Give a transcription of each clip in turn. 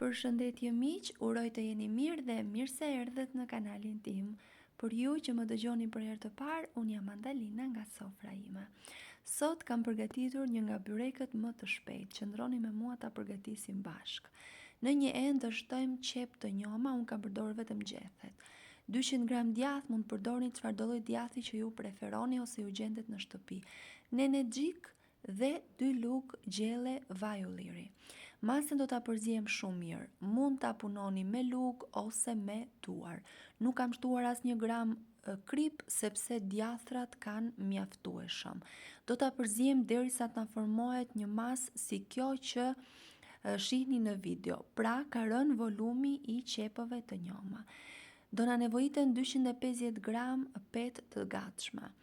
Përshëndetje miq, uroj të jeni mirë dhe mirë se erdhët në kanalin tim. Për ju që më dëgjoni për herë të parë, unë jam Andalina nga sofra ime. Sot kam përgatitur një nga byrekët më të shpejtë. Qëndroni me mua ta përgatisim bashkë. Në një enë do shtojmë qepë të njoma, unë kam përdorur vetëm gjethet. 200 gram djathë mund të përdorni çfarëdo lloj djathi që ju preferoni ose ju gjendet në shtëpi. Nenexhik dhe dy lugë gjelle vaj ulliri. Masën do ta përziejmë shumë mirë. Mund ta punoni me lugë ose me duar. Nuk kam shtuar asnjë gram kripë sepse djathrat kanë mjaftueshëm. Do ta përziejmë derisa të na formohet një masë si kjo që shihni në video. Pra ka rënë volumi i qepëve të njoma. Do na nevojiten 250 gram petë të gatshme.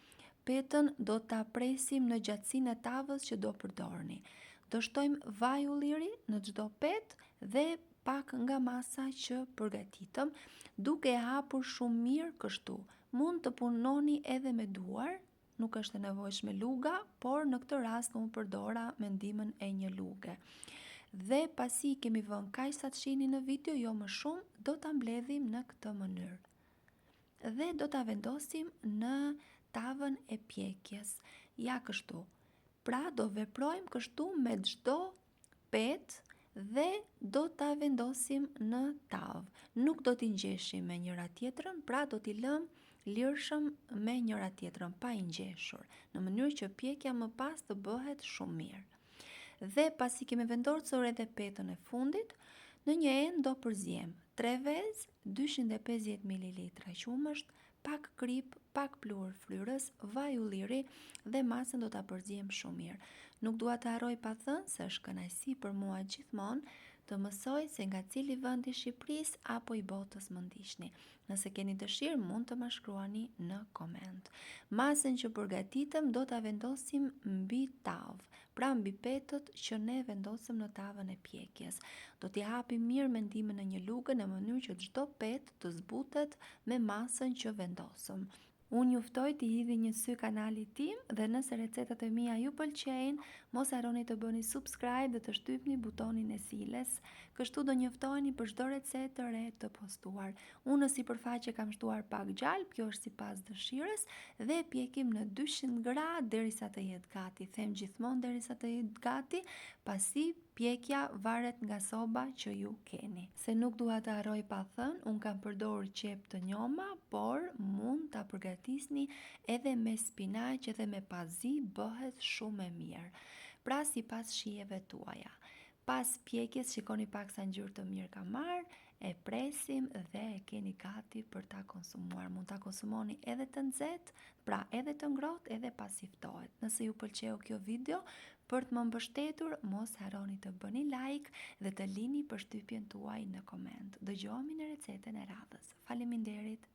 Petën do ta presim në gjatësinë e tavës që do përdorni. Do shtojmë vaj ulliri në çdo petë dhe pak nga masa që përgatitëm, duke e hapur shumë mirë kështu. Mund të punoni edhe me duar, nuk është e nevojshme luga, por në këtë rast unë përdora me ndihmën e një luge. Dhe pasi i kemi vënë kaq sa të shihni në video, jo më shumë, do ta mbledhim në këtë mënyrë. Dhe do ta vendosim në tavën e pjekjes. Ja kështu. Pra do veprojmë kështu me çdo petë dhe do ta vendosim në tavë. Nuk do t'i ngjeshim me njëra tjetrën, pra do t'i lëmë lirshëm me njëra tjetrën pa i ngjeshur, në mënyrë që pjekja më pas të bëhet shumë mirë. Dhe pasi kemi vendosur edhe petën e fundit, në një enë do përziejmë 3 vezë, 250 mililitra qumësht, pak kripë, pak pluhur fryrës, vaj ulliri dhe masën do ta përziejmë shumë mirë. Nuk dua të harroj pa thënë se është kënaqësi për mua gjithmonë të mësoj se nga cili vend i Shqipërisë apo i botës më ndiqni. Nëse keni dëshirë, mund të ma shkruani në koment. Masën që përgatitëm do ta vendosim mbi tavë, pra mbi petët që ne vendosëm në tavën e pjekjes. Do t'i hapim mirë me ndihmën e një luge në mënyrë që çdo petë të zbutet me masën që vendosëm. Unë ju ftoj t'i hidhni një sy kanalit tim dhe nëse recetat e mia ju pëlqejnë, mos harroni të bëni subscribe dhe të shtypni butonin e ziles. Kështu do njoftoheni për çdo recetë të re të postuar. Unë në sipërfaqe kam shtuar pak gjalpë, kjo është sipas dëshirës, dhe e pjekim në 200 gradë derisa të jetë gati. Them gjithmonë derisa të jetë gati, pasi pjekja varet nga soba që ju keni. Se nuk dua të harroj pa thënë, unë kam përdorur qepë të njoma, por mund ta përgatisni edhe me spinaq edhe me pazi, bëhet shumë e mirë. Pra sipas shijeve tuaja. Pas pjekjes shikoni pak sa ngjyrë të mirë ka marrë, e presim dhe e keni gati për ta konsumuar. Mund ta konsumoni edhe të nxehtë, pra edhe të ngrohtë edhe pasi ftohet. Nëse ju pëlqeu kjo video, për të më mbështetur, mos harroni të bëni like dhe të lini përshtypjen tuaj në koment. Dëgjohemi në recetën e radhës. Faleminderit!